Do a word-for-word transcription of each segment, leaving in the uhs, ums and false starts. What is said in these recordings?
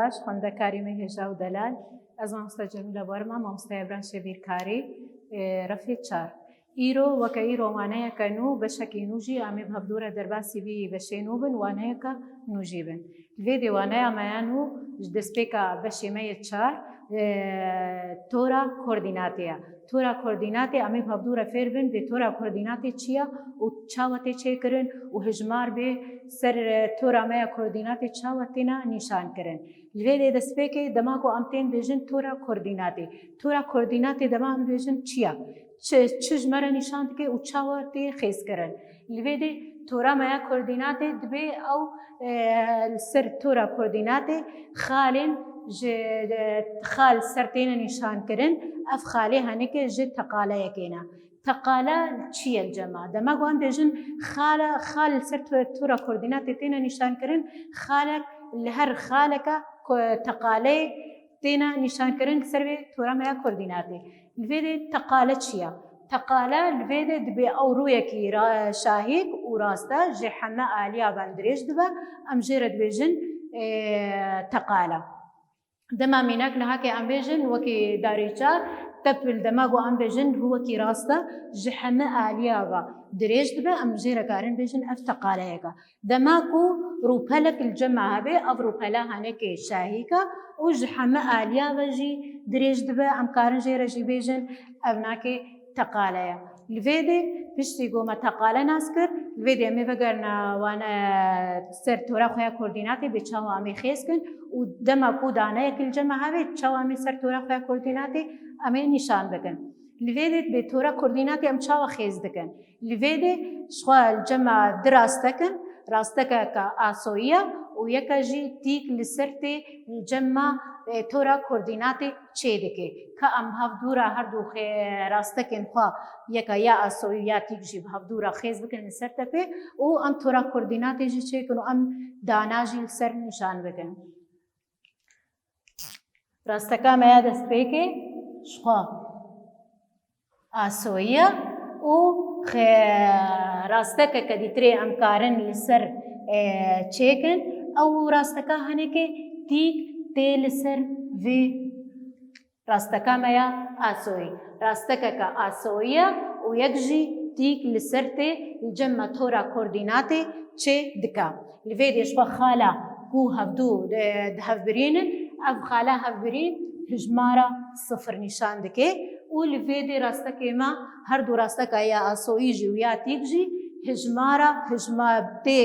baş, xwendekarê me hêja û delal. Ez mamoste Cemîla Borma, mamosteya branşê bîrkarî, e, refê çar. Îro, weke îro waneyeke nû, beşekî nû jî em ê bi hevdû re derbasî vî beşê nû bin, waneyeke nû jî bin. Li vê dê waneya me ya nû ji destpêka beşê me yê çar, e, tora koordînatê ye. Tora koordînatê em ê bi hevdû re fêr bin, vê tora koordînatê çi ye û çawa tê çêkirin û hijmar bê ser, e, tora me ya koordînatê çawa têne nîşankirin. Li vê dê destpêkê dema ku em tên bêjin tora koordînatê. Tora koordînatê dema em bêjin çi ye? Çi, çi ji me re nîşan dike û çawa tê xêzkirin? Li vê dê tora me ya koordînatê dibê ew, e, li ser tora koordînatê xalên ji, e, xal ser têne nîşankirin. Ev xalê henekê ji teqaleyekê ne. Teqala çi ye li cem me? Dema ku em bêjin xala, xal li ser to-, tora koordînatê têne nîşankirin, xalek li her xaleka ko-, teqaleyê têne nîşankirin li ser vê tora me ya koordînatê. Li vê dê teqale çi ye? Teqale li vê dê dibê ew rûyekî ra-, şahîk û rast e, ji heme aliya ve dirêj dibe, em jê re dibêjin, e, teqale. Dema mînak niha ke em bêjin wekî darîça, tepil dema ku em bêjin rûwekî rast e, ji heme aliya ve dirêj dibe, em jê re karin bêjin ev teqaleyek e. Dema ku rûpelek li cem me hebe, ev rûpela henekê şahîk e û ji heme aliya ve jî dirêj dibe, em karin jê re jî bêjin ev nake teqale ye. Li vê dê piştî ku me teqale nas kir, li vê dê em ê vegerine wane ser tora xwe ya koordînatê bê çawa em ê xêz kin û dema ku daneyek li cem me hebe, çawa em ê ser tora xwe ya koordînatê em ê nîşan bikin. Li vê dê bê tora koordînatê em çawa xêz dikin? Li vê dê ji xwe li cem me du rastek in, rastekeke asoyî ye û yeke jî tîk li ser tê li cem me, e, tora koordînatê çê dike. Ka em hevdû re her du xê-, rastekên xwe yeke ya asoyî ya tîk jî bi hevdû re xêz bikin li ser tepê û em tora koordînatê jî çêkin û em dana jî li ser nîşan bikin. Rasteka me ya destpêkê ji xwe asoyî ye û xe-, rastekeke dîtirê em karin li ser, e, çêkin. Ew rasteka henekê tîk tê li ser vê rasteka me ya asoyî. Rastekeke asoyî ye û yek jî tîk li ser tê li cem me tora koordînatê çê dike. Li vê dê ji xwe xala ku hevdû, e, di hev birînin, ev xala hevbirîn hijmara sifir nîşan dike û li vê dê rastekê me her du rasteka ya asoyî jî û ya tîk jî hijmara, hijma-, tê,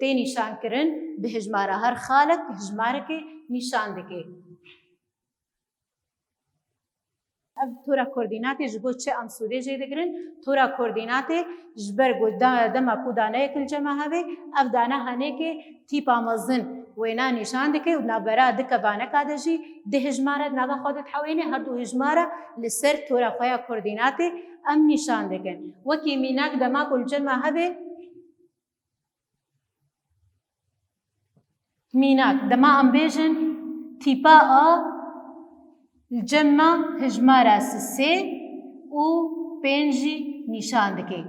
tê nîşankirin, bi hijmara her xalek hijmarekê nîşan dike. Ev tora koordînatê ji bo çi em sûdê jê digirin? Tora koordînatê ji ber ku da-, dema ku daneyek li cem me hebe, ev dane henekê tîpa mezin wêna nîşan dike û navbera du kevaneka de jî du hijmare di nava xwe de dihewêne, her du hijmare li ser tora xwe ya koordînatê em nîşan dikin. Wekî mînak dema ku li cem me hebe, Mînak, dema em bêjin tîpa A li cem me hijmara sisê û pênc jî nîşan dike.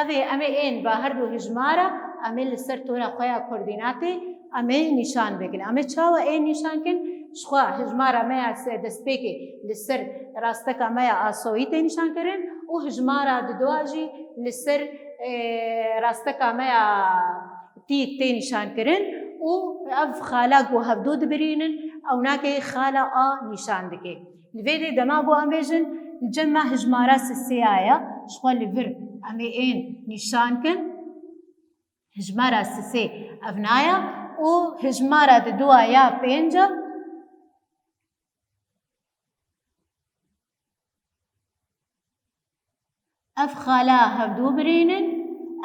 Ev ê em ê ên ba her du hijmara em ê li ser tora xwe ya koordînatê em ê nîşan bikin. Em ê çawa ên nîşan kin? Ji xwe hijmara me ya se-, destpêkê li ser rasteka me ya asoyî tê nîşan kirin û hijmara didoa jî li ser, e, rasteka me ya tîk tê nîşankirin û ev xala ku hevdu dibirînin, ew nake xala A nîşan dike. Li vê dê dema ku em bêjin, li cem me hijmara sisêya ye, ji xwe li vir em ê ên nîşan kin. Hijmara sisê ev naya û hijmara diduwa ya pênc e. Ev xala hevdu birînin,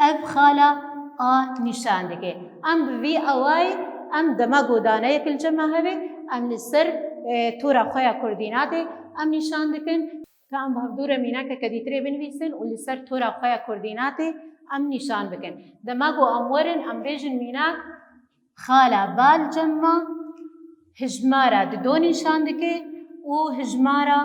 ev xala A nîşan dike. Em bi vî awayî, em dema ku daneyek li cem me hebe, em li ser, e, tora xwe ya koordînatê em nîşan dikin. Ka em bi hevdu re mînakeke dîtirê binivîsin û li ser tora xwe ya koordînatê em nîşan bikin. Dema ku em werin, em bêjin mînak, Xala ba li cem me hijmara dido nîşan dike û hijmara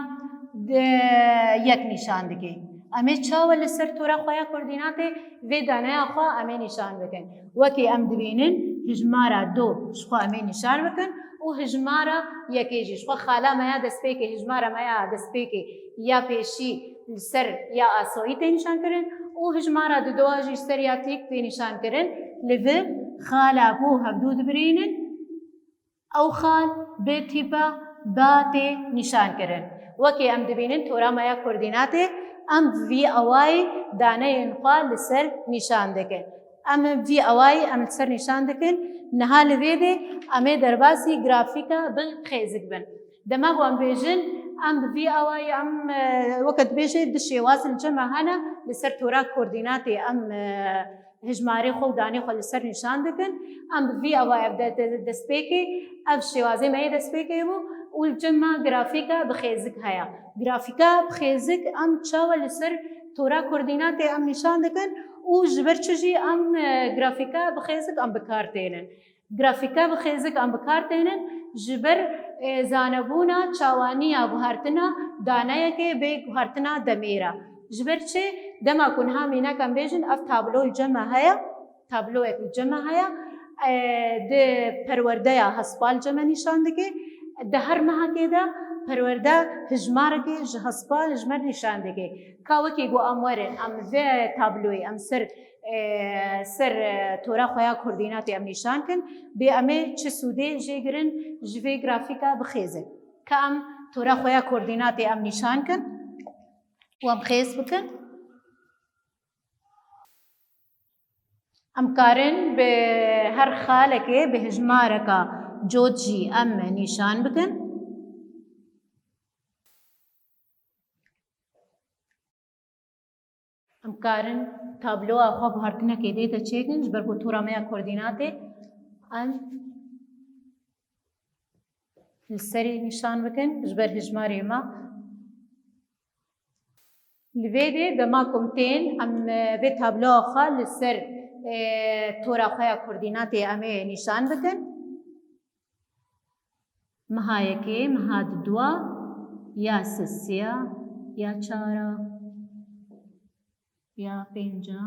di-, yek nîşan dike. Em ê çawa li ser tora xwe ya koordînatê vê daneya xwe em ê nîşan bikin? Wekî em dibînin, hijmara do ji xwe em ê nîşan bikin û hijmara yekê jî. Ji xwe xala me ya destpêkê, hijmara me ya destpêkê ya pêşî li ser ya asoyî tê nîşankirin û hijmara didua jî ji ser ya tîk tê nîşankirin. Li vir xala ku hevdû dibirînin, ew xal bi tîpa ba tê nîşankirin. Wekî em dibînin tora me ya koordînatê, em bi vî awayî daneyên xwe li ser nîşan dikin. Em vî awayî em li ser nîşan dikin. Niha li vê de em ê derbasî grafîka bi xêzik bin. Dema ku em bêjin, em bi vî awayî em, e, weke dibêje du şêwaz li cem me hene, li ser tora koordînatê em, e, hijmarê xwe û danê xwe li ser nîşan dikin. Em bi vî awayî ev de, de, destpêkê, ev şêwazê me yê destpêkê bû û li cem me grafîka bi xêzik heye. Grafîka bi xêzik em çawa li ser tora koordînatê em nîşan dikin û ji ber çi jî em, e, grafîka bi xêzik em bi kar tênin. Grafîka bi xêzik em bi kar tênin ji ber, e, zanebûna çawaniya guhertina daneyekê bê guhertina demê re. Ji ber çi? Dema ku niha mînak em bêjin, ev tablo li cem me heye, tabloyek li cem me heye, e, di perwerdeya hespa li cem me nîşan dike. Di her mehekê de perwerde hijmarekê ji hespa li ji me nîşan dike. Ka wekî ku em werin, em vê tabloyê em ser, e, ser, e, tora xwe ya koordînatê em nîşan kin, bê em ê çi sûdê jê girin ji vê grafîka bi xêzik. Ka em tora xwe ya koordînatê em nîşan kin û em xêz bikin. Em karin bi her xalekê bi hijmareka cot jî em nîşan bikin. Em karin tabloya xwe guhertinekê dê de çêkin, ji ber ku tora me ya koordînatê em li serî nîşan bikin, ji ber hijmarê me. Li vê dê dema ku em tên, em, e, vê tabloya xwe li ser, e, tora xwe ya koordînatê em ê nîşan bikin. Meha yekê, meha didua, ya sisiya, ya çara, ya pênca.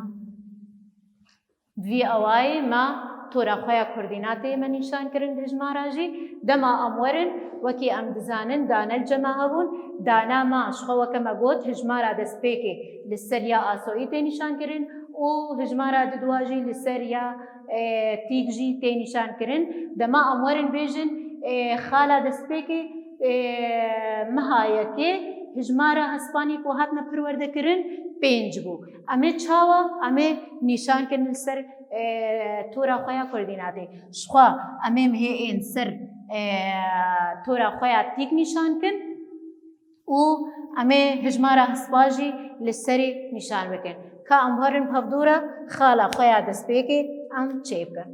Vî awayî me tora xwe ya koordînatê me nîşan kirin bi hijmara jî. Dema em werin, wekî em dizanin, dane li cem me hebûn. Dana me, ji xwe weke me got, hijmara destpêkê li ser ya asoyî tê nîşan kirin û hijmara didua jî li ser ya, e, tîk jî tê nîşan kirin. Dema em werin bêjin, e, xala destpêkê, e, meha yekê hijmara hespanî ku hatine perwerde kirin pênc bû. Em ê çawa? Em ê nîşan kirin li ser, e, tora xwe ya koordînatê. Ji xwe em ê mihê ên ser, e, tora xwe ya tîk nîşan kin û em ê hijmara hespa jî li serî nîşan bikin. Ka em werin bi hevdû re xala xwe ya destpêkê em çêbikin.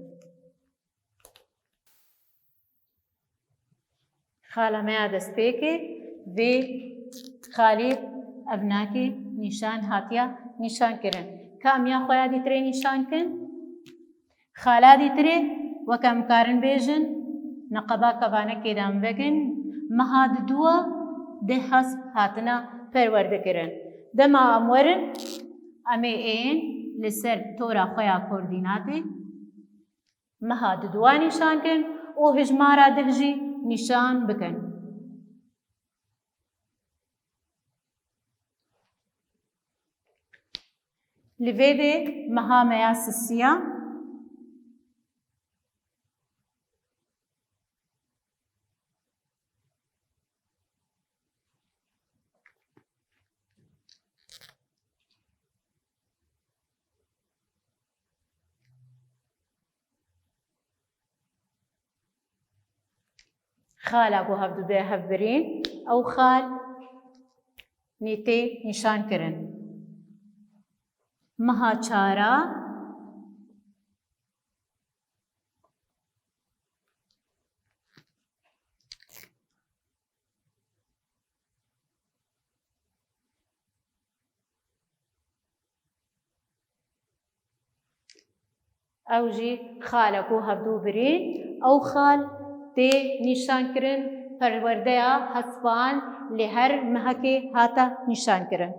Xala me ya destpêkê vê xalî evnakê nîşan hatiya nîşan kirin. Ka em ya xwe ya dîtirê nîşan kin. Xala dîtirê, weke em karin bêjin, neqeba kevanekê de em vekin, meha didua deh hesp hatina perwerde kirin. Dema em werin, em ê ên li ser tora xwe ya koordînatê meha didua nîşan kin û hijmara deh jî nîşan bikin. Li vê dê meha me ya sisiya. Xala ku hevdû bê hevbirîn, ew xal nîtê nîşan kirin. Meha çara, ew jî xal e ku hevdû birîn, ew xal tê nîşankirin, perwerdeya hespan li her mehekê hate nîşankirin.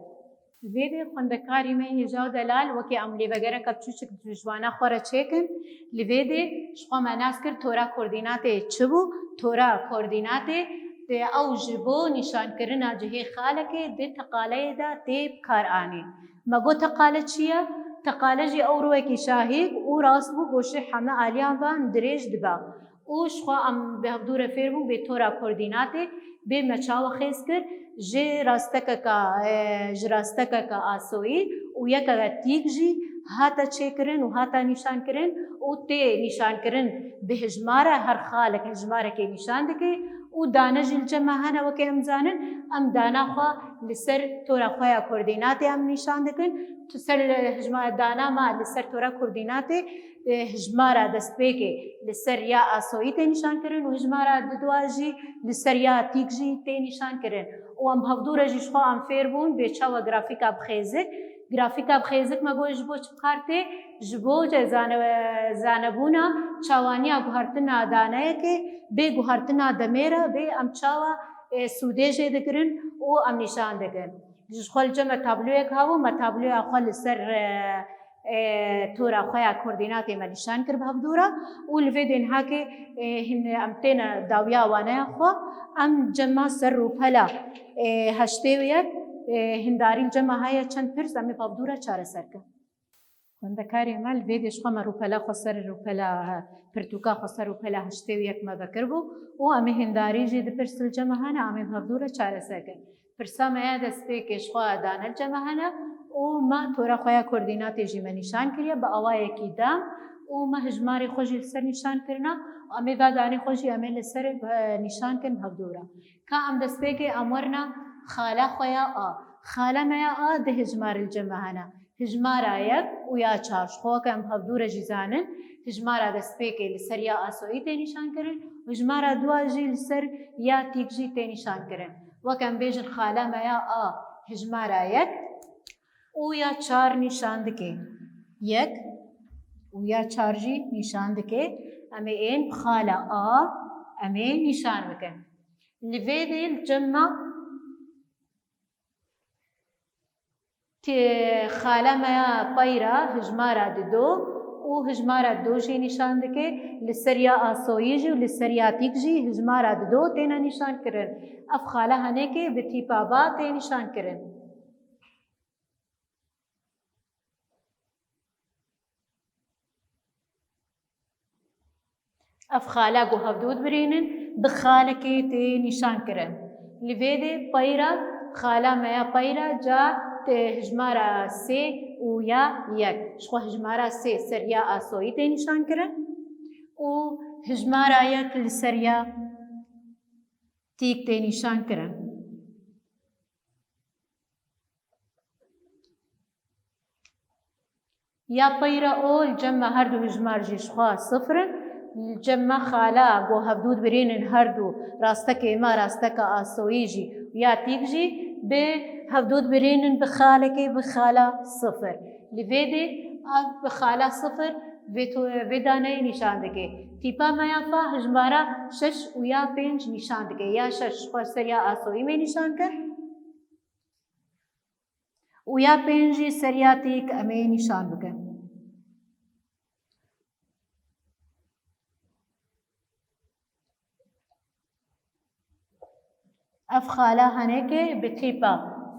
Li vê de xwendekarî me hêja û delal wekî em lêvegereke biçûçik ji wana xwe re çêkin. Li vê de ji xwe me nas kir tora koordînatê çi bû? Tora koordînatê, e, ew ji bo nîşankirina cihê xalekê di teqaleyê de tê bi kar anîn. Me got teqale çi ye? Teqale jî ew rûyekî şahîk û rast bû, goşê heme aliyan van dirêj dibe. Û ji xwe em bi hevdû re fêr bûn bê tora koordînatê, bê me çawa xêz kir, ji rastekeka, e, ji rastekeka asoyî û yekeke tîk jî hate çêkirin û hate nîşankirin û tê nîşankirin bi hijmare, her xalek hijmarekê nîşan dike û dane jî li cem me hene, weke em zanin, em dana xwe li ser tora xwe ya koordînatê em nîşan dikin. Tu ser hijma-, dana me li ser tora koordînatê, e, hijmara destpêkê li ser ya asoyî tê nîşankirin û hijmara didua jî li ser ya tîk jî tê nîşankirin. Û em hevdû re jî ji xwe em fêr bûn bê çawa grafîka bi xêzik. Grafîka bi xêzik me got ji bo çi bi kar tê? Ji bo ce-, zane-, zanebûna çawaniya guhertina daneyekê bê guhertina demê re bê em çawa, e, sûdê jê digirin û em nîşan dikin. Ji xwe li cem me tabloyek hebû, me tabloya xwe li ser, e, e, tora xwe ya koordînatê me nîşan kir bi hevdû re û li vê dênhakê, e, hin em têne dawiya waneya xwe, em cema ser rûpela, e, heştê û yek, e, hindarî li cema heye çend pirs em ê bi hevdû re çareser kin. Xwendekarê me li vê dê ji xwe me rûpela xwe ser rûpela, pirtûka xwe ser rûpela heştê û yek me vekiribû û em ê hindarî jî di pirs li cem me hene, em ê bi hevdû re çareser kin. Pirsa me ya destpêkê ji xwe dane li cem me hene û me tora xwe ya koordînatê jî me nîşan kiriye bi awayekî dam û me hijmarê xwe jî li ser nîşan kirina. Em ê va danê xwe jî em ê li ser, e, nîşan kin bi hevdû re. Ka em destpêkê em werina xala xwe ya A. Xala me ya A di hijmar li cem me hene. Hijmara yek û ya çar. Ji xwe weke em hevdû re jî zanin, hijmara destpêkê li ser ya asoyî tê nîşankirin û hijmara dua jî li ser ya tîk jî tê nîşankirin. Weke em bêjin xala me ya A hijmara yek û ya çar nîşan dike. Yek û ya çar jî nîşan dike. Em ê ên bi xala A em ê nîşan bikin. Li vê dê li cem me Tê xala me ya peyra hijmara dido û hijmara dido jî nîşan dike, li ser ya asoyî jî û li ser ya tîk jî hijmara dido têne nîşan kirin. Ev xala henekê bi tîpa ba tê nîşan kirin. Ev xala ku hevdû dibirînin, bi xalekê tê nîşan kirin. Li vê de peyra, xala me ya peyra, ca tê hijmara sê û ya yek. Ji xwe hijmara sê ser ya asoyî tê nîşan kirin û hijmara yek li ser ya tîk tê nîşan kirin. Ya peyra û li cem me her du hijmar jî ji xwe sifir in. Li cem me xala ku hevdû dibirînin her du, rastekê me, rasteka asoyî jî ya tîk jî bi hevdû dibirînin bi xalekê, bi xala sifir. Li vê dê ev bi xala sifir vê to-, vê daneyê nîşan dike. Tîpa me ya fa hijmara şeş û ya pênc nîşan dike. Ya şeş ji xwe ser ya asoyî me nîşan kir. Û ya pênc jî ser ya tîk em ê nîşan bikin. Ev xala henekê bi tîpa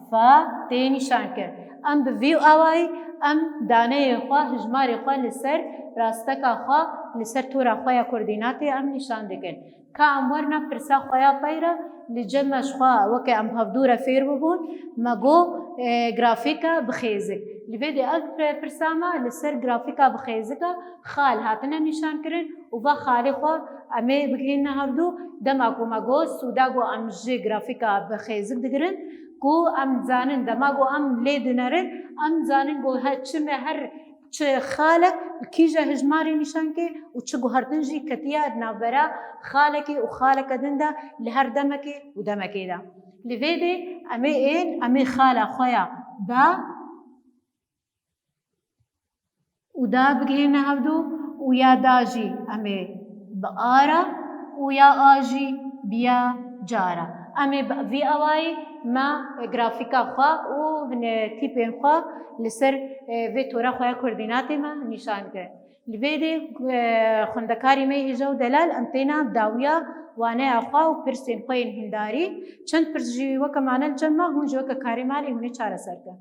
fa tê nîşan kir. Em bi vî awayî em daneyê xwe, hijmarê xwe li ser rasteka xwe, li ser tora xwe ya koordînatê em nîşan dikin. Ka em werina pirsa xwe ya peyra, li cem me ji xwe weke em hevdû re fêr bibûn, me got, e, grafîka bi xêzik. Li vê de ev pirsa me li ser grafîka bi xêzika xal hatine nîşan kirin û va xalê xwe em ê bigihîne hevdû. Dema ku me got, sûda ku em ji grafîka bi xêzik digirin, ku em dizanin dema ku em lê dinerin, em dizanin ku he-, çi me her Çi xalek li kîja hijmarê nîşan ke û çi guhertin jî ketiye di navbera xalekê û xaleke din de li her demekê û demekê de. Li vê dê em ê ên, em ê xala xwe ya da û da bigihîne hevdû û ya da jî em ê bi a re û ya a jî bi ya ca re. Em ê bi vî awayî me grafîka xwe û hin tîpên xwe li ser, e, vê tora xwe ya koordînatê me nîşan kirin. Li vê dê, e, xwendekarî me hêja û delal em têna dawiya waneya xwe û pirsên xwe yên hîndarî. Çend pirs jî weke mane li cem me, hûn jî weke karê malê hûn ê çareser kin.